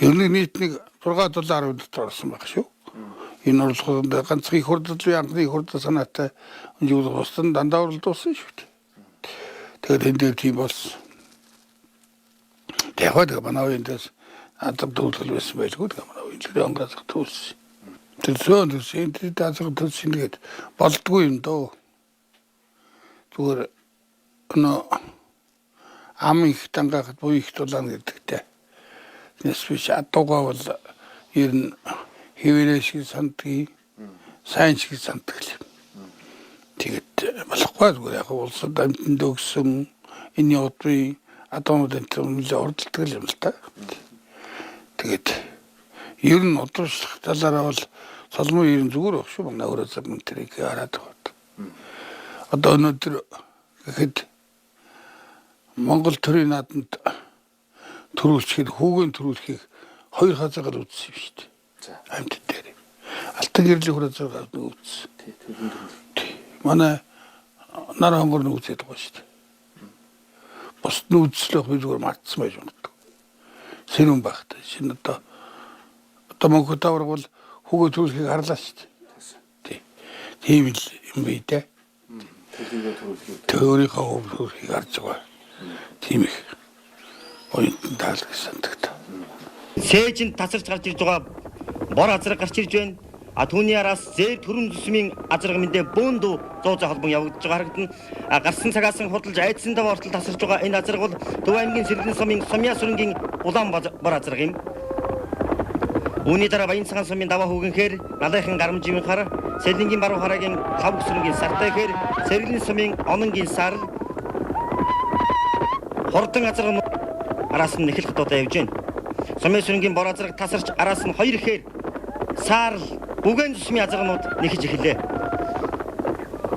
Ер нь нийт нэг 6 7 10 дотор орсон байх шүү. Энэ орлогод ганцхан их хурдл би анхны их хурдл санаатай юу бусдын дандаа уралдуулсан шүү дээ. Тэгээд энэ дээр тийм болсон. Яг тэгээ манай үеийн дэс адаб төвлөл байсан байлгүй тэгээ манай үеийн тэр онгоцох төвлөсөн. Тэр зөөн төсөн тэр дазаг төсөн тэгээд болдгүй юм дөө. Зүгээр нөө ам их дангаахад буй их дулаана гэдэгтэй. Тэс биш адуугаа бол ер нь хэвээрээ шиг сандгийг сайн шиг санддаг л юм. Тэгээд болохгүй зүгээр яг улсад амьтанд өгсөн энэ удын адуунууд энэ төр нэлээ урдалдаг юм л та. Тэгээд ер нь удруучлах талаараа бол соломон ер нь зүгээр баг шүү. Манай өөрөө зам тэрийг хараад байна. Одоо өнөөдөр гэхэд Монгол төрийн нааданд төрүүлчихэд хүүгэн төрүүлэхийг хоёр хазаагаар үзсэн юм шүү дээ. Амьд дээр. Алтан гэрлийн хөр хазаагаар нэг үзсэн. Манай нар хонгор нэг үзээд байгаа шүү дээ. Бусд нь үзслэх би зүгээр мартсан байж магадгүй. Сэрүүн багтай. Шинэ одоо Мөнхөд авраг бол Хүүгээ төрүүлэхийг харлаа шүү дээ. Тий. Тийм л юм бий дээ. Өөрийнхөө хүүг төрүүлэхийг харж байгаа. Тийм их оюутан таалагдсан санагдав. Сээжинд тасарч гарч ирж байгаа бор азраг гарч ирж байна. А түүний араас зээр төрөн зүсмийн азраг мэндэ бөөндөө зуу зай холбон явагдаж байгаа харагдана. А гарсан цагаас нь хурдалж айдсан даваа ортол тасарч байгаа энэ азраг бол Төв аймгийн Сэргэлэн сумын Сумья сүрэнгийн улаан бор азраг юм. Үүний дараа Баян цагаан сумын даваа хүүгэнхээр Налайхан гарамжийн хар, Сэлэнгийн баруун харагийн лав сүрэнгийн сартай хээр, Сэргэлэн сумын ононгийн сарл хурдан азраг араас нь эхлэх дуудаа явж байна. Сумын сүрэнгийн бор азраг тасарч араас нь хоёр ихээр саарл бүгэн зүсмийн азарганууд нэхэж эхэллээ.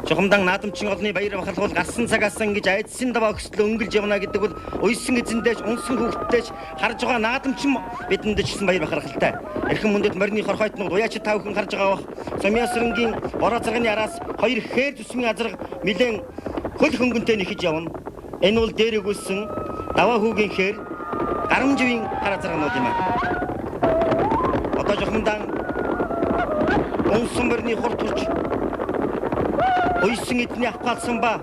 Чухамдан наадамчин олны баяр бахархуул гарсан цагаас ингэж айдсын даваа өкслөө өнгөлж явна гэдэг бол уйсан эзэндээч унсан хүүхдтэйч харж байгаа наадамчин бидэнд ч гэсэн баяр бахархалтай. Эрхэм мөндөд морины хорхойтнууд уяачид та бүхэн харж байгаа бах. Сумын сүрэнгийн бор азарганы араас хоёр ихээр зүсмийн азарга нэлээд хөл хөнгөнтэй нэхэж явна. Энэ бол дээр өгүүлсэн даваа хүүгийн хээр гарамживын хар азарганууд юм аа. Одоо жохомдан унсан морины хур турч уйсан эдний авхаалсан ба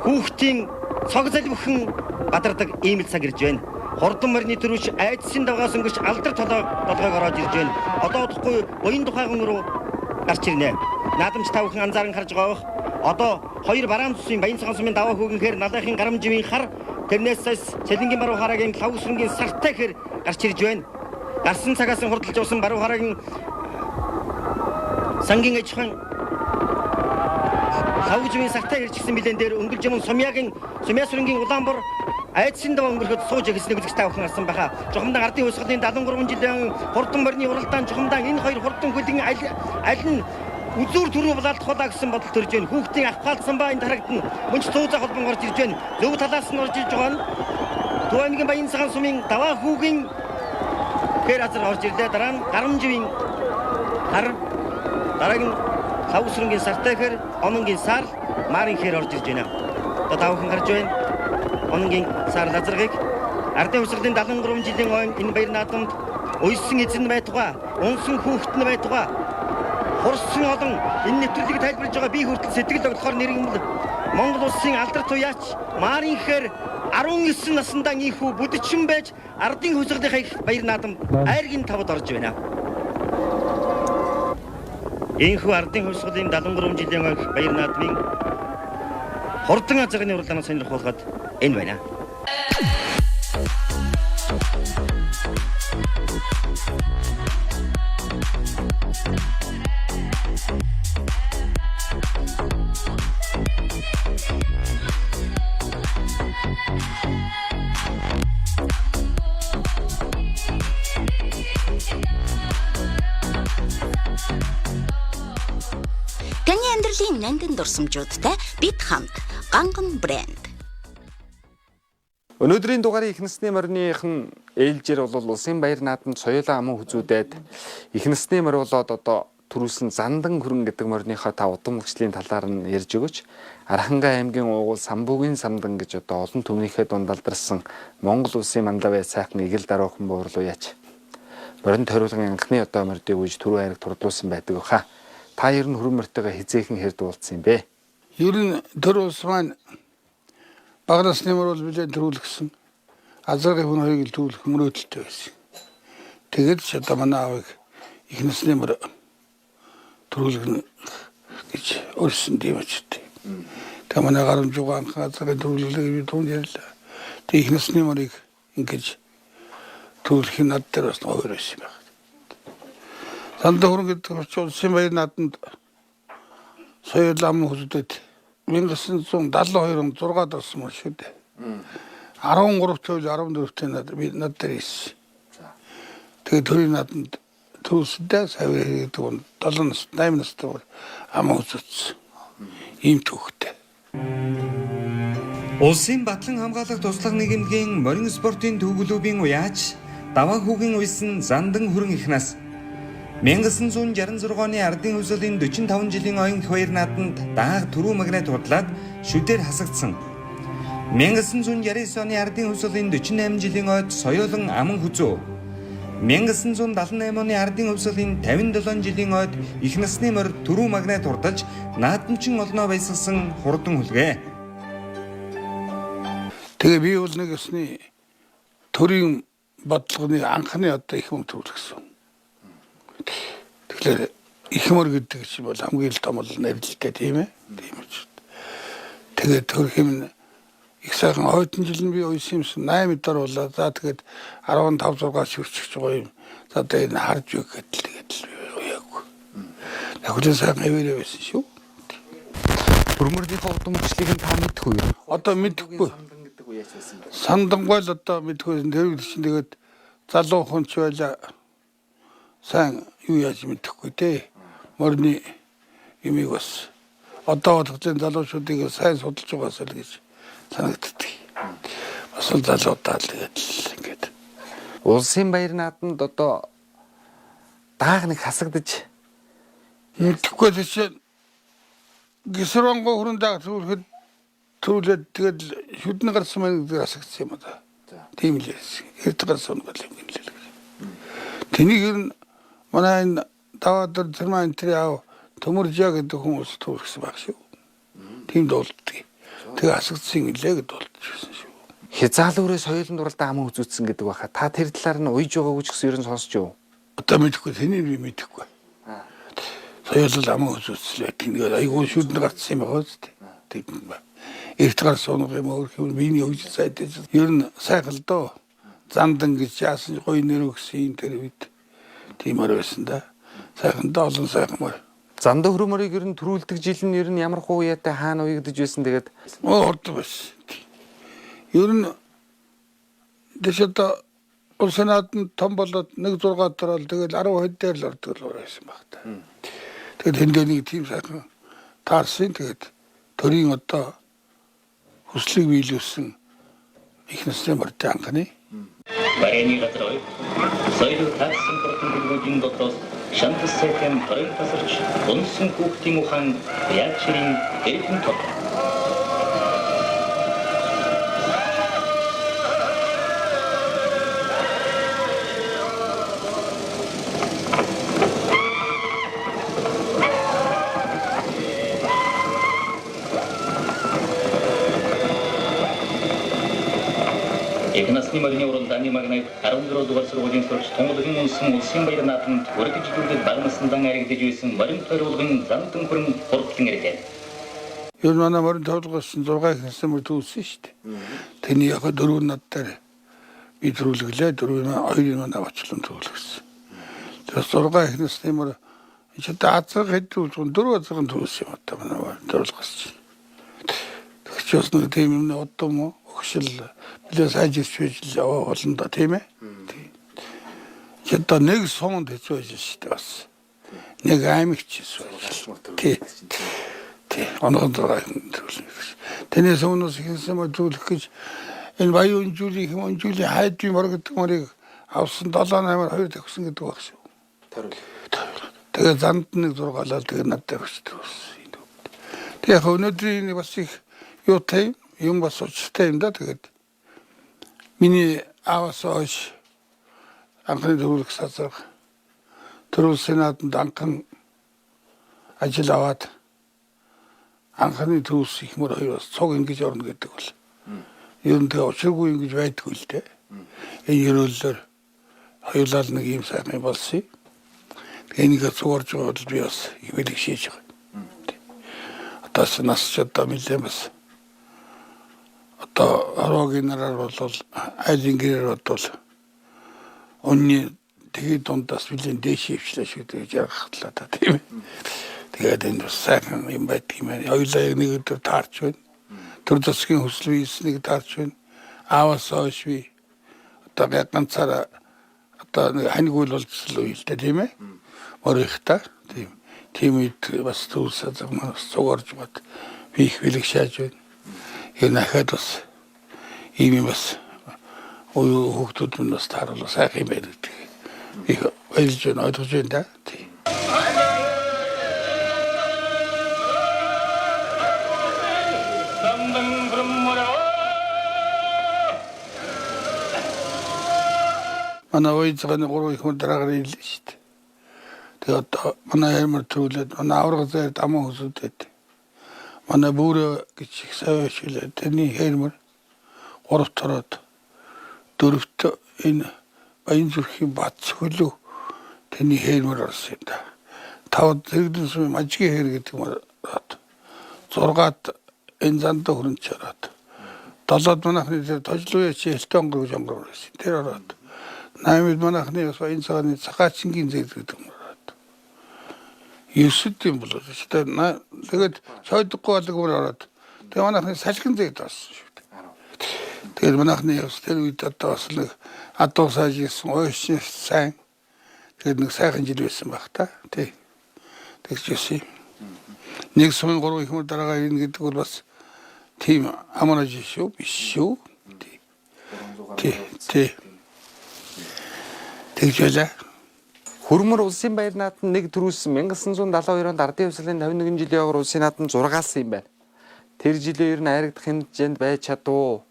хүүхдийн цог залбихэн бадардаг ийм л цаг ирж байна. Хурдан морины төрөвч айдсын давгаас өнгөрч алдар толгойг ороод ирж байна. Одоо удахгүй буян тухайган руу гарч ирнэ. Наадамч та бүхэн анзааран харж байгаа бах. Одоо хоёр бараан зүсийн Баян цагаан сумын даваа хүүгэнхээр Налайхын гарамживын хар тэрнээс Цэлэнгийн баруун харагийн лав сүрэнгийн сартай хэр гарч ирж байна. Гарсан цагаас нь хурдалж явсан баруун харагийн сангийн аж ахуйн лавжмын сартай хэрчгсэн билэн дээр өнгөлж юм сумьягийн сумья сүрэнгийн улаан бор айдсын даваа өнгөрөхөд сууж эхэлснийг үзэж та бүхэн харсан байхаа. Жухамдан ардын хувьсгалын 73 жилийн хурдан морины уралдаан жухамдан энэ хоёр хурдан хөлгийн аль нь үзүүр түрүү булаалдах гэсэн бодол төрж байна. Хүүхдийн авхаалсан ба энд харагдана. Мөн ч зүүза холбон орж ирж байна. Зөв талаас нь орж ирж байгаа нь Төв аймгийн Баян цагаан сумын даваа хүүгийн хэр азар орж ирлээ. Дараа нь гарамживын хар, дараагийн лав сүрэнгийн сартай хэр, ононгийн сар, марын хэр орж ирж байна. Одоо та бүхэн гарч байна. Ононгийн сар лазаргыг ардын хувьсгалын 73 жилийн ойн энэ баяр наадамд уйсан эзэн байтугай, унсан хүүхэд нь байтугай, хурсан олон энэ нэвтрүүлгийг тайлбарлаж байгаа би хүртэл сэтгэл зовлохоор нэргэмэл Монгол улсын алдар туяач марын хэр 19 наснда ийхүү бүдчин байж ардын хувьсгалынхаа их баяр наадамд айргийн тавд орж байна. Ийхүү ардын хувьсгалын 73 жилийн ойх баяр наадмын хурдан азарганы уралдаанаас сонирхуулгаад энэ байна. Таны амьдралын нандин дурсамжуудтай бид хамт Ганган брэнд. Өнөөдрийн дугаарын их насны мориныхан ээлжээр бол улсын баяр наадамд соёлоо аман хүзүүдэд их насны морь болоод одоо төрүүлсэн зандан хүрэн гэдэг мориныхоо та удам хөгжлийн талаар нь ярьж өгөөч. Архангай аймгийн уугуул Самбугийн самдан гэж одоо олон түмнийхээ дунд алдарсан Монгол улсын мандавай сайхан эгэл даруухан буурлуу яач. Морин тойруулгын анхны одоо мордыг үеж түрүү хайрыг турдлуулсан байдаг баха. Та ер нь хүрэн мортойгоо хизээхэн хэрд уулзсан юм бэ? Ер нь төр улс маань бага насны мөр бол билээ төрүүлгэсэн. Азаргын хүн хоёрыг л төрүүлэх мөрөөдөлтэй байсан. Тэгээд ч одоо манай аавыг их насны мөр төрүүлгэн гэж өрсөн тийм очтой. Тэгээ манай гарамжуугаа анхан азаргын төрүүлгэлээ би түн ярьлаа. Тэгээ их насны мөрийг ингэж төрүүлэх нь над дээр бас хоёр байсан юм байна. Сандаа хүрэн гэдэг чинь улсын баяр наадамд соёл ам хүсдэд 1972 он 6-ад орсон мөр шүү дээ. 13 төл 14-т над би над дээр ирсэн. Тэгээд төрийн наадамд төрүүлсэндээ савь гэдэг нь 7 нас 8 настай бол ам хүссэн. Ийм түүхтэй. Улсын батлан хамгаалах туслах нийгэмлэгийн морин спортын төв клубын уяач даваа хүүгийн уйсан зандан хүрэн их нас 1966 оны ардын хувьсгалын 45 жилийн оюун хоёр наадамд дааг түрүү магнит худлаад шүдээр хасагдсан. 1969 оны ардын хувьсгалын 48 жилийн ойд соёолон аман хүзүү. 1978 оны ардын увьсгалын 57 жилийн ойд их насны морь түрүү магнат хурдалж наадамчин олноо баясгалсан хурдан хүлгээ. Тэгээ би бол нэг ёсны төрийн бодлогын анхны одоо их мөр төрүүлсэн. Тэгэхээр их мөр гэдэг чинь бол хамгийн л том бол нэрлэлтэй тийм ээ. Тийм ч. Тэгээд төрх юм их сайхан ойтон жил нь би уйсан юмсан 8 дор болоо. За тэгээд 15 6 шүрчиж байгаа юм. За тэгээд энэ харж юу гэдэл тэгээд л би уяагүй. Нөхөдөө сайхан хэвээрээ байсан шүү. Хөрмөрнийхөө удамшлыг нь та мэдэх үү? Одоо мэдэхгүй. Сандангуй л одоо мэдэхгүй. Тэр үед чинь тэгээд залуу хүн ч байла сайн юу яаж мэдэхгүй те. Морины юмыг бас одоо бодгоцын залуучуудыг сайн судалж байгаасаа л гэж санагддаг. Бас л залуудаа л тэгээд л ингээд. Улсын баяр нааданд одоо дааг нэг хасагдаж мэдэхгүй л чинь гисронгоо хүрэн дааг төрүүлэхэд төрүүлээд тэгээд шүдэн гарсан маань гэдэг асагцсан юм одоо. Тийм л байсан. Эрт гарсан бол юм гэнэ л. Тэнийг ер нь манай энэ даваадар тэрмаа энэ тэр яав төмөржаа гэдэг хүмүүс төрүүлсэн баг шүү. Тийм дуулдаг. Тэгээ асагдсан юм лээ гэд дуулчихсан шүү. хязгаалуурээ соёлын дуралдаа аман үзүүлсэн гэдэг баха. Та тэр талаар нь уйж байгаагүй ч гэсэн ер нь сонсч юу? Одоо мэдэхгүй тэнийг би мэдэхгүй. Соёлол аман үзүүлсэн байдаг. Тэгээд айгүй шүдэн гарсан юм байгаа үст. Тийм ба. Эрт гарсан юм өөр юм биений хөгжил сайдаж. Ер нь сайхан л доо. Зандан гэж яасан гоё нэр өгсөн юм тэр үед. Тиймэр байсан да. Сайхан доо олон сайхан мөр. Зандаа хөрмөрийг ер нь төрүүлдэг жил нь ер нь ямар хуу яатай хаана уягдаж байсан тэгээд Оо хурдан байсан. Ер нь дэш одоо улсын нааданд том болоод 1 6 дорол тэгэл 10 хэд дээр л ордог л байсан баг та. Тэгээд тэндээ нэг тийм сайхан таарсан. Тэгээд төрийн одоо хүслийг биелүүлсэн их насны морьтой анхны Барайны газар ойд соёл таасан хурдан бүлгүүдийн дотроос шантас сайтан торон тасарч унсан хүүхдийн ухаан яачрын эрдэн тод. Их насны морины уралдааны магнит 14 дугаар сургуулийн сурагч Тунгалгийн унсан улсын баяр наадамд өргөж дүүргэд бага насандан аригдаж байсан морин тойруулгын зандан хүрэн хурдлан ирлээ. Ер нь манай морин товлогоос 6 их насны мөр төвлөсөн шүү дээ. Тэрний яг дөрөв над дээр би төрүүлгэлээ. Дөрөв нь хоёрын манай очлон төрүүлгэсэн. Тэр 6 их насны мөр энэ ч одоо азарга хэд төрүүлж дөрөв азарган төрүүлсэн юм одоо манай морин товлогоос чинь. Тэгч бас нэг тийм юм удам уу өгшил билээ сайжирч байж л яваа болно да тийм ээ. Тийм. Чи одоо нэг суунд хэцүү байж шүү дээ бас. Нэг аймагч хэцүү байж. Тийм. Тий, оногон зураг төрүүлнэ гэж. Тэрнээс өмнөөс ихэнсэн мөр төрүүлэх гэж энэ баян өнжүүлийн хэм өнжүүлийн хайдын мор гэдэг морийг авсан 7 8-аар 2 тавьсан гэдэг баг шүү. Тэгээ занд нэг зургаалал тэгээ надад өгч төрүүлсэн. Тэгээ яг өнөөдрийн энэ бас их юутай юм бас учиртай юм да тэгээд миний ааваас хойш анхны төрүүлэх сазарга төрүүлсэн нааданд анхан ажил аваад анхны төвс их мөр хоёр бас цуг ингэж орно гэдэг бол ер нь тэгээ учиргүй ингэж байдгүй л дээ. Энэ ерөөллөөр хоёулаа л нэг юм сайхан юм болсон. Тэгээ энийг цуг орж байгаа бол би бас ивэлэг шийж байгаа. Одоо бас нас ч одоо нэлээд бас одоо хороогийн нараар бол айлын гэрээр бодвол өнний тгий дундаас нэлээд дээш ивчлээ шүү дээ жаргахлаа та тийм ээ. Тэгээд энэ бас сайхан юм байдаг юм байна. Хоёулаа яг нэг өдөр таарч байна. Төр засгийн хүсэл биеснийг таарч байна. Ааваас хойш би одоо яг ганцаараа одоо нэг ханьгуйл болцсон үе л дээ тийм ээ. Мор их та тийм. Тийм үед бас төвс азар маань бас цуг орж бод би их бэлэг шааж байна. Энэ ахаад бас ийм юм бас уяа хүүхдүүд нь бас тааруул сайхан юм байна гэдэг. Их баярлж байна, ойлгож байна да. Тийм. Зандан хүрэн морь. Манай уйзганы 3 их мөр дараагаар ирлээ шүү дээ. Тэгээ одоо манай хаймар төрүүлээд манай авраг зайр даман хөсөдөд. Манай бүрэ гэж их савь шилээ. Тэрний хаймар 3 ороод дөрөвт энэ Баян зүрхийн бац хөлөө тэрний хээрмэр орсон юм да. Тавд зэрэгдэн сумын мажгийн хээр гэдэг мөр ороод зургаад энэ зандаа хөрөнч ороод долоод манайхны тэр тожлуу чи хэлтэн онгор гэж онгор байсан. Тэр ороод наймд манайхны бас баян цагааны цагаачингийн зэрэг гэдэг мөр ороод 9-д юм болоо. Тэгээд цойдохгүй алаг мөр ороод тэгээ манайхны салхин зэрэгд орсон шүү дээ. Тэгээд манайхны бас тэр үед одоо бас нэг адуу сайж ирсэн уйшин сайн. Тэгээд нэг сайхан жил байсан байх та. Тий. Тэгж ирсэн юм. Нэг сумын 3 их мөр дараагаа ирнэ гэдэг бол бас тийм амар ажил шүү биш шүү. Тий. Тий. Тий. Тэгж байлаа. Хөрмөр улсын баяр наадам нэг төрүүлсэн 1972 онд ардын хувьсгалын 51 жилийн ойгоор улсын наадам 6-аас юм байна. Тэр жилийн ер нь айрагдах хэмжээнд байж чадвуу.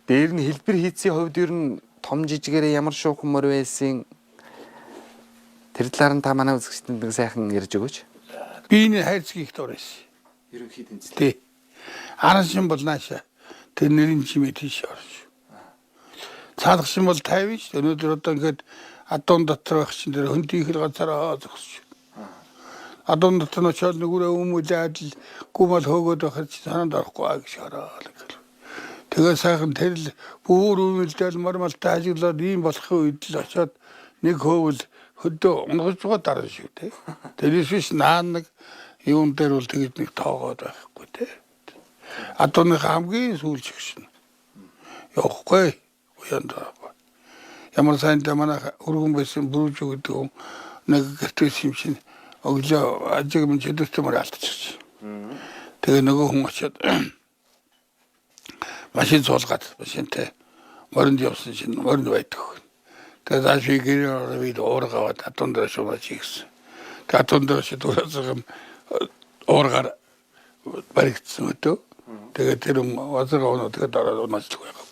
Дээр нь хэлбэр хийцийн хувьд ер нь том жижигээрээ ямар шуухан мөр байсан. Тэр талаар нь та манай үзэгчдэнд нэг сайхан ярьж өгөөч. Би энэ хайрцаг их дор байсан. Ерөнхий тэнцэл. Тий. Аран шин бол нааша. Тэр нэрийн чимээ тийш орж. Цаадах шин бол 50 ш. Өнөөдөр одоо ингээд адуун дотор байх чинь тэр хөндийн хэл газараа зогсож. Адуун дотор нь очиод нүгүрээ өмүүлээ адил гүмэл хөөгөөд байхад чи санаанд орохгүй аа гэж хараа л гэл. Тэгээ сайхан тэр л бүр өмөлдөл мормалтай ажиглаад ийм болохын үед л очиод нэг хөөвл хөдөө унгаж байгаа дараа шүү дээ. Тэрээс биш наа нэг юун дээр бол тэгж нэг тоогоод байхгүй те. Адууныхаа хамгийн сүүл чигшин. Явахгүй. Уянд орохгүй. Ямар сайнтай манай өргөн байсан бүрүүж гэдэг хүн нэг гэртээс юм чинь өглөө ажиг минь чөдөртөмөр алдчихсан. Тэгээ нөгөө хүн очиод машин суулгаад машинтай моринд явсан чинь моринд байдаг. Тэгээ зааш би гэрээ ороо би уурга аваад адуун дээр шумаач хийгсэн. Тэгээ адуун дээр шид уурсаган уургаар баригдсан өдөө. Тэгээ тэр хүн вазар авна тэгээд ороод унаачлах байгаа.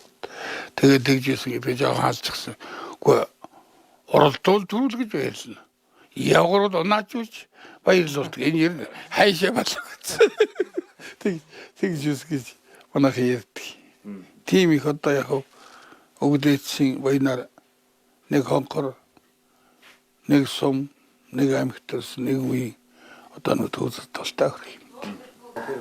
Тэгээ тэгжсэн би жоохон хаалчихсан. Үгүй уралдуул төрүүл гэж баярлна. Явгрууд унаачулж баярлуулдаг. Энэ ер нь хайшаа болоо гэсэн. Тэг тэгж юус гэж манайх ярьдаг. Тийм их одоо яг өгдөөцсөн баянаар нэг хонхор, нэг сум, нэг амьхтарс, нэг үе одоо нэг төөцөлт толтой хөрх юм.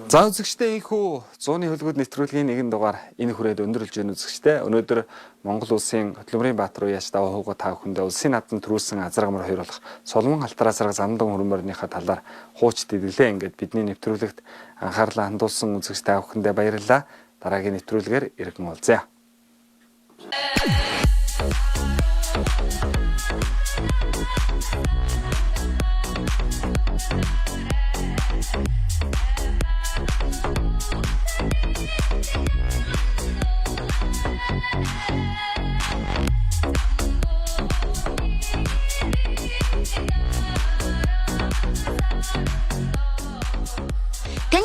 За үзэгчдээ энэхүү зууны хөлгүүд нэвтрүүлгийн нэгэн дугаар энэ хүрээд өндөрлж байна үзэгчдээ. Өнөөдөр Монгол улсын хөдөлмөрийн баатар уяаж даваа хууга та бүхэндээ улсын наадам төрүүлсэн азаргамар хоёр болох Сулман алтар азарга зандан хөрмөрнийхээ талаар хууч дэвлээ. Ингээд бидний нэвтрүүлэгт анхаарлаа хандуулсан үзэгч та бүхэндээ баярлалаа. Дараагийн нэвтрүүлгээр иргэн уулзъя.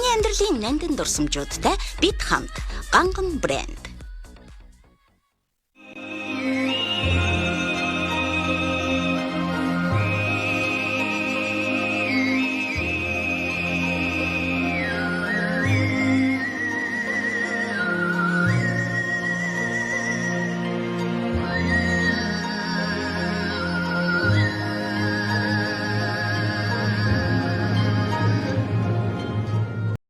Таны амьдралын нандин дурсамжуудтай бид хамт Ганган брэнд.